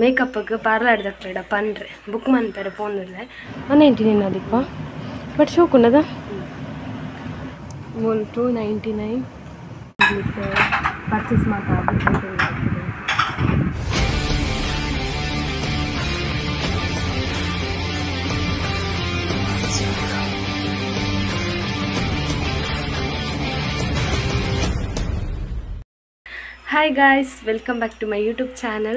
Make-up parlour ದಕ್ಲೆಡ ಪನ್ರೆ book ಮನ್ಪೆರೆ ಪೋಂದುಲ್ಲೆ 199 ಆದಿಪ್ಪ but ಶೋಕುಂಡದ ಮೂಲು 299 purchase ಮಾತ hi guys, welcome back to my YouTube channel.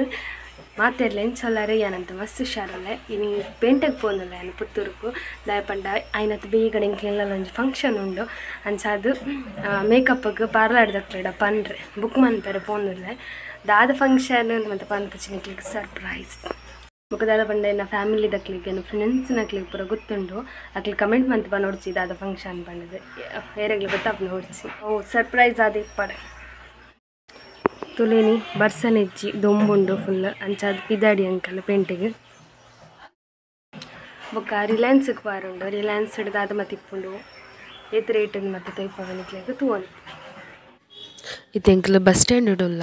ಮಾತೆರ್ಲೆ ಎಂಚೊಲ್ಲಾರೆ ಯಾನಂತ ಮಸ್ತ್ ಹುಷಾರಲ್ಲೆ ಇನಿ ಪೇಂಟೆಗ್ ಪೋಂದುಲ್ಲೆ ಯಾನ್ ಪುತ್ತೂರುಗು ದಾಯೆ ಪಂಡ ಐನತ್ ಬೇಗಡೆ ಎಂಕ್ಲೆನ ಒಂಜಿ ಫಂಕ್ಷನ್ ಉಂಡು ಅಂಚಾದ್ ಮೇಕಪ್ಗ್ ಪಾರ್ಲರ್ ದಕ್ಲೆಡ ಪನ್ರೆ ಬುಕ್ ಮನ್ಪೆರೆ ಪೋಂದುಲ್ಲೆ ದಾದ ಫಂಕ್ಷನ್ ಮಂತ ಪನ್ಪುಜಿ ನಿಕ್ಲೆಗ್ ಸರ್ಪ್ರೈಸ್ ಬೊಕ ದಾದ ಪಂಡ ಎನ್ನ ಫ್ಯಾಮಿಲಿ ದಕ್ಲೆಗ್ ಎನ್ನ ಫ್ರೆಂಡ್ಸ್ ನಕ್ಲೆಗ್ ಪೂರ ಗೊತ್ತುಂಡು ಅಕ್ಲ್ ಕಮೆಂಟ್ ಮಂತ್ ಪನೊಡ್ಚಿ ದಾದ ಫಂಕ್ಷನ್ ಪಂಡುದು ಏರೆಗ್ಲ ಗೊತ್ತಾಪುನ ಹೊಡ್ಚಿ ಓ ಸರ್ಪ್ರೈಸ್ ಆದ್ ಇಪ್ಪಡ್ ತುಲೇನಿ ಬರ್ಸನೆಜ್ಜಿ ದೊಂಬುಂಡು ಫುಲ್ ಅಂಚಾದ್ ಪಿದಾಡಿ ಅಂಕಲ್ ಪೇಂಟಿಗೆ ಬೊಕ್ಕ ರಿಲಯನ್ಸ್ಗೆ ಬಾರುಂಡು ರಿಲಯನ್ಸ್ ದಾದ ಮತ್ತ ಇಪ್ಪುಂಡು ಏತ್ ರೇಟ್ ಮತ್ತೆ ತೋಯ್ಪವ ನಿಕ್ಲೆಗ್ ತೂವೊಲಿ ಇತ್ತೆ ಎಂಕುಲು ಬಸ್ ಸ್ಟ್ಯಾಂಡ್ ಉಲ್ಲ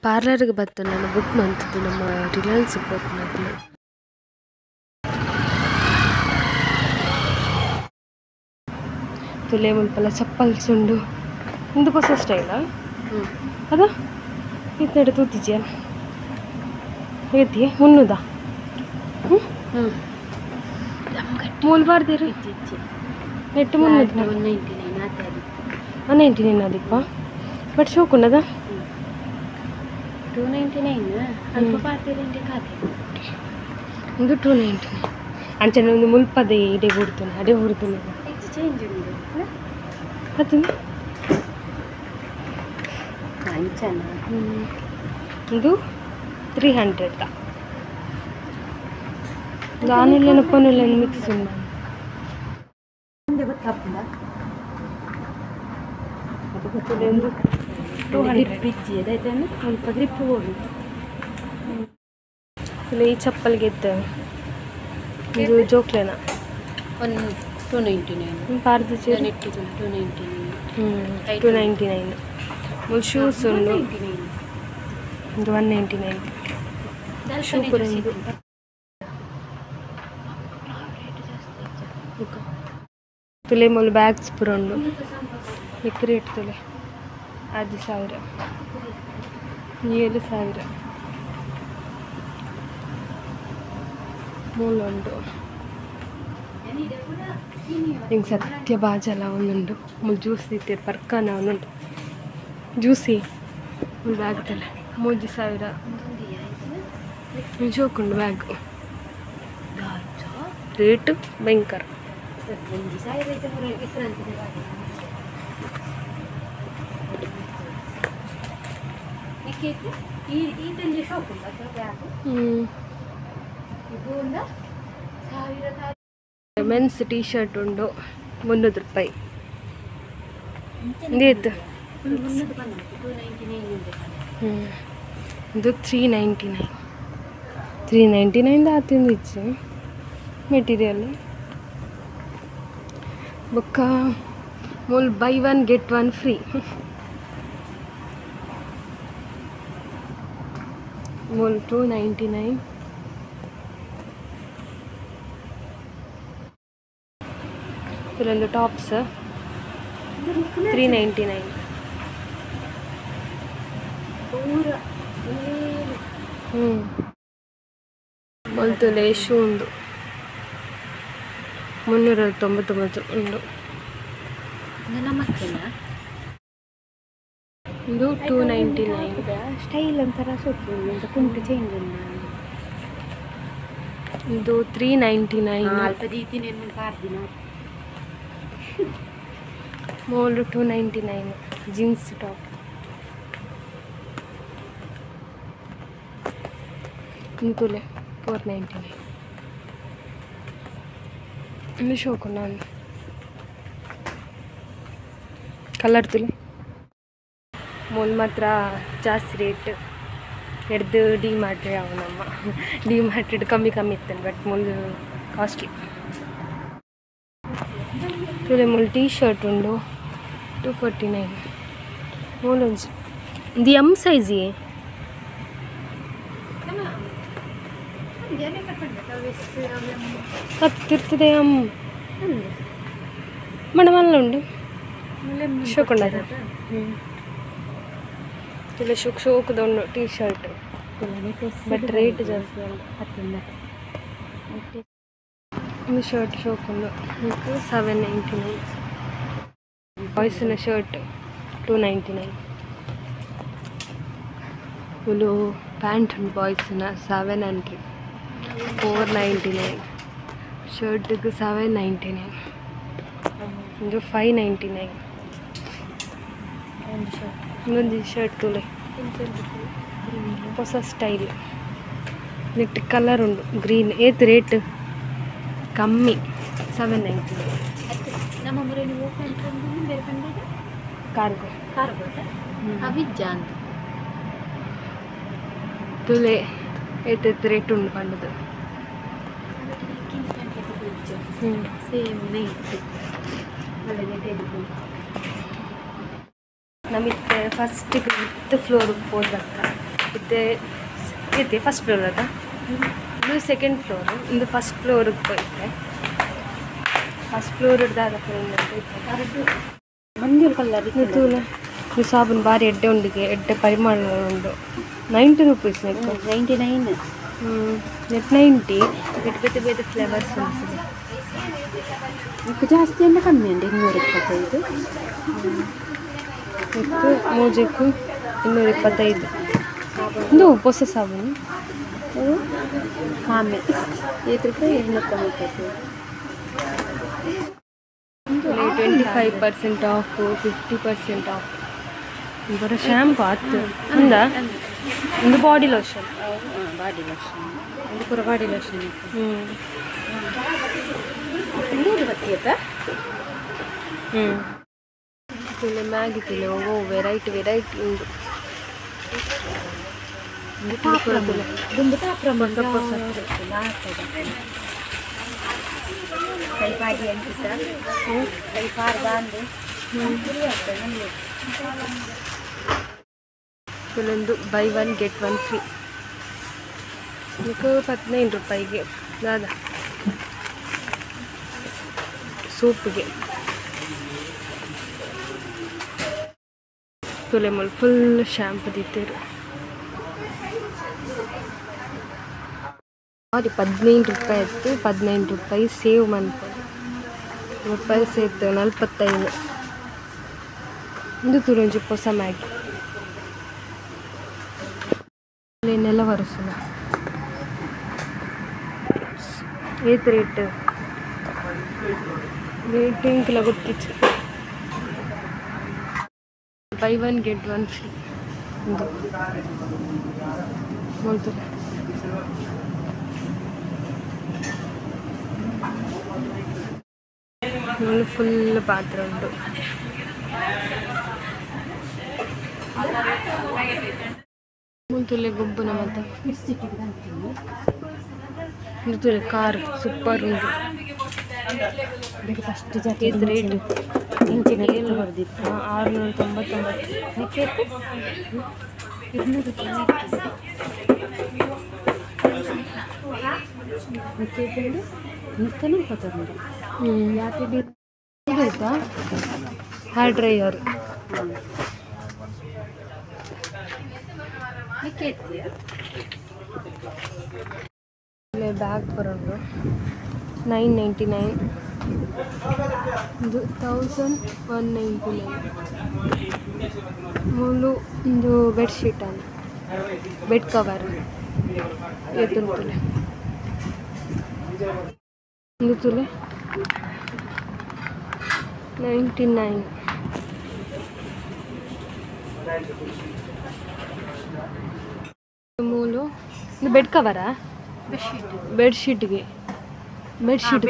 ಪಾರ್ಲರ್ಗೆ ಬತ್ತ ನಾನು ಬುಕ್ ಮಂತುದು ನಮ್ಮ ರಿಲಯನ್ಸ್ ಪೋಪುನಕುಲು ತುಲೆ ಮುಲ್ಪಲ ಚಪ್ಪಲ್ಸ್ ಉಂಡು ಇಂದು ಪೊಸ ಸ್ಟೈಲಾ ಅದ ಇತ್ತೆಡೆ ತೂತಿಜೆ ಏತಿ ಮುನ್ನುದ ಮೂಲು ಬಾರ್ದಿರು ನೆಟ್ಟು ಮುನ್ನೂರು 199 199 ಆದಿಪ್ಪ ಬಟ್ ಶೋಕುಂಡದ 299 ಅಲ್ಪ ಪಾರ್ದಿರಂಡೆ ಖಾತೆ ಒಂದು 299 ಅಂಚನೆ ಒಂದು ಮುಲ್ಪದ ಇಡೆ ಬುಡ್ತುನೆ ಅಡೆ ಬುಡ್ತುನೆ ಚೇಂಜ್ ಉಂಡು ಅತ್ತಂದು ಅಂಚನ ಇದು 300 ದಾನಿಲ್ಲೇನ ಪೊನ್ನುಲ್ಲೇನ ಮಿಕ್ಸ್ ಉಂಡು ಒಂದು 200 ಬಿಜ್ಜಿ ಅದಾಯ್ತಾನೆ ಸ್ವಲ್ಪ ಗ್ರಿಪ್ ಹೋಗಿ ಈ ಚಪ್ಪಲ್ಗೆ ಇತ್ತು ಇದು ಜೋಕ್ಲೇನ 299 ಪಾರ್ದು 299 299 ಮೂಲು ಶೂಸ್ ಉಂಡು ಒಂದು 199 ಶೂ ಪೂರ ಉಂಡು ತುಲೆ ಮೂಲು ಬ್ಯಾಗ್ಸ್ ಪೂರ ಉಂಡು ಎಕ್ ರೇಟ್ ತುಲೆ 5000 7000 ಮೂಲು ಉಂಡು ಹಿಂಗೆ ಸತ್ಯ ಬಾಜಲ ಒಂದುಂಡು ಮೂಲು ಜ್ಯೂಸ್ ಇತ್ತೀರು ಪರ್ಕಾನ ಒಂದುಂಡು ಜ್ಯೂಸಿ ಮೂಲು ಬ್ಯಾಗ್ ತಲೆ 3000 ಶೋಕುಂಡು ಬ್ಯಾಗ್ ರೇಟ್ ಭಯಂಕರ ಮೆನ್ಸ್ ಟೀ ಶರ್ಟ್ ಉಂಡು 300 ರೂಪಾಯಿ ಇತ್ತು ಇದು 399 399 ಆತಿಂದು ಇಚ್ಚಿ ಮೆಟೀರಿಯಲ್ ಬೊಕ್ಕ ಮೂಲು ಬೈ 1 ಗೆಟ್ 1 ಫ್ರೀ ಮೂಲು 299 ಇದೊಂದು ಟಾಪ್ಸ್ 399 ಮೊಲ್ತುಲೆ ಶೂ ಉಂಡು 399 ಉಂಡು ಇದು 299 ಸ್ಟೈಲ್ ಒಂಥರ ಸೊಪ್ಪು ಕುಂಟು ಚೇಂಜ್ ಉಂಡು ಇದು 399 ಅಲ್ಪ ದೀತಿನ ಪಾರ್ದಿನ ಮೂಲು 299 ಜೀನ್ಸ್ ಟಾಪ್ ತುಲೆ 499 ಇದು ಶೋಕುಂಡು ಕಲರ್ ತುಲೆ ಮೂಲು ಮಾತ್ರ ಜಾಸ್ತಿ ರೇಟ್ ಎಡ್ದು ಡಿ ಮಾರ್ಟ್ ಅವು ನಮ್ಮ ಡಿ ಮಾರ್ಟ್ ಕಮ್ಮಿ ಕಮ್ಮಿ ಇತ್ತು ಬಟ್ ಮೂಲು ಕಾಸ್ಟ್ಲಿ ತುಲೆ ಮೂಲು ಟೀ ಶರ್ಟ್ ಉಂಡು 249 ಮೂಲು ಒಂಜಿ ಇದು ಎಮ್ ಸೈಜ್ ತಿರ್ತದೆ ಅಮ್ಮ ಮಣ ಮಲ್ಲ ಉಂಡು ಶೋಕೊಂಡದ ಇಲ್ಲ ಶೋಕ್ ಶೋಕದ ಉಂಡು ಟೀ ಶರ್ಟ್ ಬಟ್ ರೇಟ್ ಜಾಸ್ತಿ ಉಂಡು ಒಂದು ಶರ್ಟ್ ಶೋಕ್ ಉಂಡು 799 ಬಾಯ್ಸಿನ ಶರ್ಟ್ 299 ಉಲು ಪ್ಯಾಂಟ್ ಉಂಡು ಬಾಯ್ಸಿನ 700 499 ಶರ್ಟ್ಗೆ 799 ಇದು 599 ಇನ್ನೊಂದು ಶರ್ಟ್ ತುಲೆ ಹೊಸ ಸ್ಟೈಲ್ ನೆಟ್ ಕಲರ್ ಉಂಡು ಗ್ರೀನ್ ಏತ್ ರೇಟ್ ಕಮ್ಮಿ 799 ನಮ್ಮ ಮುರೇನಿ ಓಪನ್ ಬೇರೆ ಪಂಡಿದೆ ಕಾರ್ಗೋ ಕಾರ್ಗೋ ಅವಿಜ್ಜ ಅಂತ ತುಲೆ ಏತ್ ರೇಟ್ ಉಂಡು ಪಂಡದು ಸೇಮ್ ನೈಟ್ ನಮಿತ್ತೆ ಫಸ್ಟ್ ಫಿಫ್ತ್ ಫ್ಲೋರ್ ಹೋದ್ರಕ್ಕ ಇತ್ತೆ ಇತ್ತೆ ಫಸ್ಟ್ ಫ್ಲೋರ್ ಅದ ಇದು ಸೆಕೆಂಡ್ ಫ್ಲೋರ್ ಇಂದು ಫಸ್ಟ್ ಫ್ಲೋರಿಗೆ ಹೋಯ್ತೆ ಫಸ್ಟ್ ಫ್ಲೋರ್ ಹಿಡ್ದಾದ ಮಂಜೂರು ಕಲರ್ ತೂಲೆ ಈ ಸಾಬೂನು ಭಾರಿ ಎಡ್ಡೆ ಉಂಡಿಗೆ ಎಡ್ಡೆ ಪರಿಮಳ ಉಂಡು 90 ರೂಪೀಸ್ 99 ನೆಟ್ 90 ನೆಟ್ ಬೇತೆ ಬೇತೆ ಫ್ಲೇವರ್ಸ್ ಉಂಟು ಇದಕ್ಕೆ ಜಾಸ್ತಿ ಅಂದ್ರೆ ಕಮ್ಮಿ ಉಂಟು 225 ಮತ್ತು ಮೋಜಕ್ಕೂ 225 ಇದು ಹೊಸ ಸಾಬೂನು ಕಾಮೆ ಏತ್ ರೂಪಾಯಿ 235 25% ಆಫ್ 50% ಆಫ್ ಬರೋ ಶ್ಯಾಂಪು ಆತು ಅಂದ ಒಂದು ಬಾಡಿ ಲೋಷನ್ ಬಾಡಿ ಲೋಷನ್ ಒಂದು ಪೂರ ಬಾಡಿ ಲೋಷನ್ ಹ್ಞೂ ನೂರು ಬತ್ತಿಯತ್ತ ಹ್ಞೂ ತುಲೆ ಮ್ಯಾಗಿ ತುಲೆ ಓ ವೆರೈಟಿ ವೆರೈಟಿ ಉಂಡು ದುಂಬು ತಾಪ್ರ ಕೈಪಾಡಿ ಅಂಕಿತ ಕೈಪಾರ್ ಬಾಂದು ಕೆಲವೊಂದು ಬೈ 1 ಗೆಟ್ 1 ಫ್ರೀ ಇದಕ್ಕೆ 15 ರೂಪಾಯಿಗೆ ದಾದಾ ಸೂಪ್ಗೆ ತುಲೆ ಮುಲ್ ಫುಲ್ ಶ್ಯಾಂಪು ದಿತ್ತೇರು ಸಾರಿ 15 ರೂಪಾಯಿ ಆಯ್ತು 15 ರೂಪಾಯಿ ಸೇವ್ ಮನ್ಪೊಡು ರೂಪಾಯಿ ಸೇತು 45 ಇಂದು ತುರಂಜಿ ಹೊಸ ಮ್ಯಾಗಿ ನೆಲ ವರಸುನ ಏತ್ ರೇಟ್ ರೇಟ್ ಇಂಕ್ಲ ಗೊತ್ತಿತ್ತು ಬೈ 1 ಗೆಟ್ 1 ಫ್ರೀ ಇಂದು ಮೊಲ್ತುಲೆ ಫುಲ್ ಪಾತ್ರೆ ಉಂಟು ಮುಲ್ತುಲೆ ಗೊಬ್ಬುನ ಮತ್ತೆ ಮುಲ್ತುಲೆ ಕಾರ್ ಸೂಪರ್ ಉಂಟು ಫಸ್ಟ್ ಜಾತಿ ರೇಟ್ ಇಂಚಿನ ರೇಟ್ ಬರ್ದಿತ್ತು 699 ನಿಕ್ಕನು ಕೊತ್ತಂಬರಿ ಯಾಕೆ ಆಯ್ತಾ ಹೇರ್ ಡ್ರೈಯರ್ ಬ್ಯಾಗ್ ಬರೋದು 999 ಇದು 1199 ಮೂಲು ಒಂದು ಬೆಡ್ಶೀಟ್ ಅನ್ನು ಬೆಡ್ ಕವರ್ ಎದುರು ಒಂದು ತುಲೆ 99 ಮೂಲು ಇದು ಬೆಡ್ ಕವರಾ ಬೆಡ್ಶೀಟ್ಗೆ bedsheet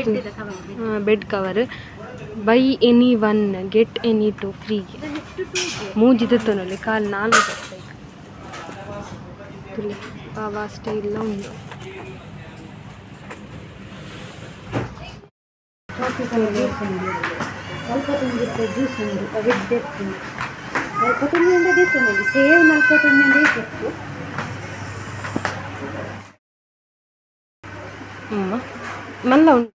bed cover buy any one get any two ಫ್ರೀಗೆ ಮೂಜಿದ ತೊನಲ್ಲಿ ಕಾಲು ನಾಲ್ಕು ತುಲೆ ಪಾವಾ ಸ್ಟೈಲ್ ಉಂಟು ಸ್ವಲ್ಪ ತುಂಬಿದ್ದ ಜ್ಯೂಸ್ ಉಂಟು ಅವಿದ್ದೆತ್ತು ಸ್ವಲ್ಪ ತುಂಬಿಂದದಿತ್ತು ನೋಡಿ ಸೇವ್ ನಲ್ಪ ತುಂಬಿಂದೇ ಇತ್ತು ಮಲ್ಲ ಉಂಡು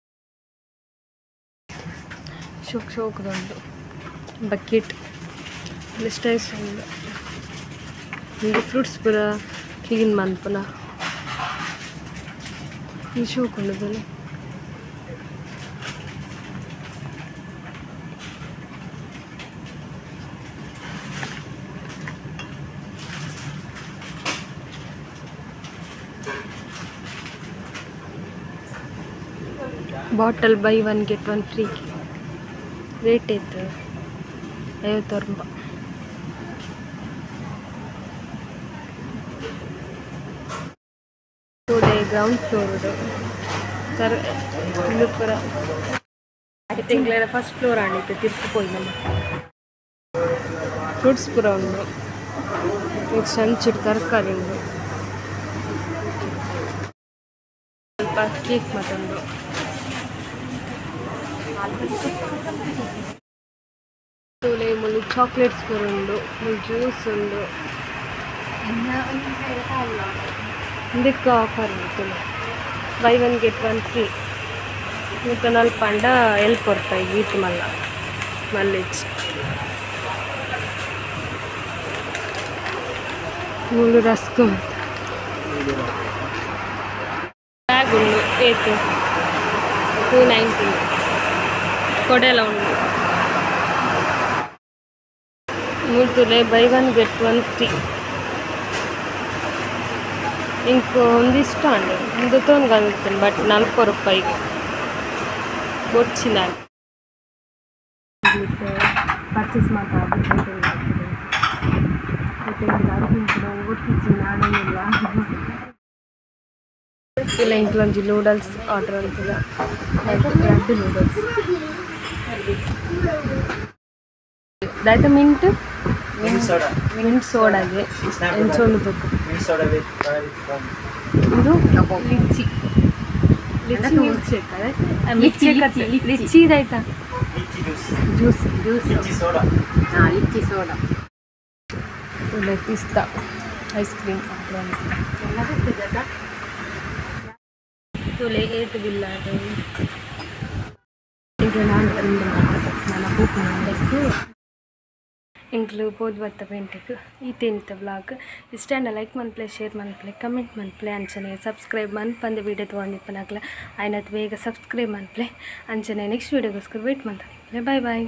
ಶೋಕ್ ಶೋಕ್ದುಂಡು ಬಕೆಟ್ ಸ್ಟೈಸ್ ಉಂಡು ಇಂದು ಫ್ರೂಟ್ಸ್ ಪೂರ ಕ್ಲೀನ್ ಮನ್ಪುನ ಈ ಶೋಕ್ ಉಂಡು bottle buy one get one free rate ಇತ್ತು 50 ರೂಪಾಯಿ. ಟುಡೇ ಗ್ರೌಂಡ್ ಫ್ಲೋರ್ ಸರ್ ಪೂರ ತಿಂಗಳ ಫಸ್ಟ್ ಫ್ಲೋರ್ ಆಣಿತ್ತು ತಿರ್ಪು ಪೋಯಿ ನಮ್ಮ ಫ್ರೂಟ್ಸ್ ಪೂರ ಉಂಡು ನೆಕ್ಸ್ಟ್ ಹಂಚಿಡು ತರಕಾರಿ ಉಂಡು ಸ್ವಲ್ಪ ಕೇಕ್ ಮತ್ತೊಂದು ತೋಲೆ ಮುಳ್ಳು ಚಾಕ್ಲೇಟ್ಸ್ ಪೂರ ಉಂಡು ಮುಳ್ಳು ಜ್ಯೂಸ್ ಉಂಡು ಇದಕ್ಕೆ ಆಫರ್ ಉಂಟು buy one get one free ಮತ್ತು ನಲ್ಪ ಅಂಡ ಎಲ್ಪ ರೂಪಾಯಿ ಈತ್ ಮಲ್ಲ ಮಲ್ಲೇಜ್ ಮುಳ್ಳು ರಸ್ಕ್ ಬ್ಯಾಗ್ ಉಂಡು ಏತು 290 ಕೊಡೆಲ ಉಂಡು ಮೂರ್ತುಲೆ buy one get one free ಇಂಕ್ ಒಂದಿಷ್ಟ ಅಂಡು ಒಂದು ತೊಂದು ಅನ್ತೀನಿ ಬಟ್ 40 ರೂಪಾಯಿಗೆ ಬೊಚ್ಚಿನ ಪರ್ಚೇಸ್ ಮಾತಾಡ್ತೀನಿ ಇಲ್ಲ ಇಂಕ್ಲೊಂಜಿ ನೂಡಲ್ಸ್ ಆರ್ಡರ್ ಅಂತದ ಎರಡು ನೂಡಲ್ಸ್ ದಾಯ್ತ ಮಿಂಟ್ ಮಿಂಟ್ ಸೋಡಾಗೆ ಎಂಚೊಂದು ಬೇಕು ಇದು lychee lychee milk shake milk shake lychee ಇದಾಯ್ತಾ ಜ್ಯೂಸ್ ಜ್ಯೂಸ್ ಲಿಚ್ಚಿ ಸೋಡಾ ಪಿಸ್ತಾ ಐಸ್ ಕ್ರೀಮ್ ತುಲೆ ಏಟ್ ಬಿಲ್ಲ ಇಂಕ್ಲು ಪೋದು ಬತ್ತ ಪೇಂಟೆಗ್ ಈತೇನಿತ್ತ ವ್ಲಾಗ್ ಇಷ್ಟ ಲೈಕ್ ಮನ್ಪ್ಲೆ ಶೇರ್ ಮನ್ಪ್ಲೆ ಕಮೆಂಟ್ ಮನ್ಪ್ಲೆ ಅಂಚನೆ ಸಬ್ಸ್ಕ್ರೈಬ್ ಮನ್ಪಂದು ವೀಡಿಯೋ ತೊಗೊಂಡಿಪ್ಪನಾಗ್ಲ ಆಯ್ನತ್ ಬೇಗ ಸಬ್ಸ್ಕ್ರೈಬ್ ಮನ್ಪ್ಲೆ ಅಂಚನೆ ನೆಕ್ಸ್ಟ್ ವೀಡಿಯೋಗೋಸ್ಕರ ವೇಟ್ ಮಾಡ್ತಾನೆ. Bye boy.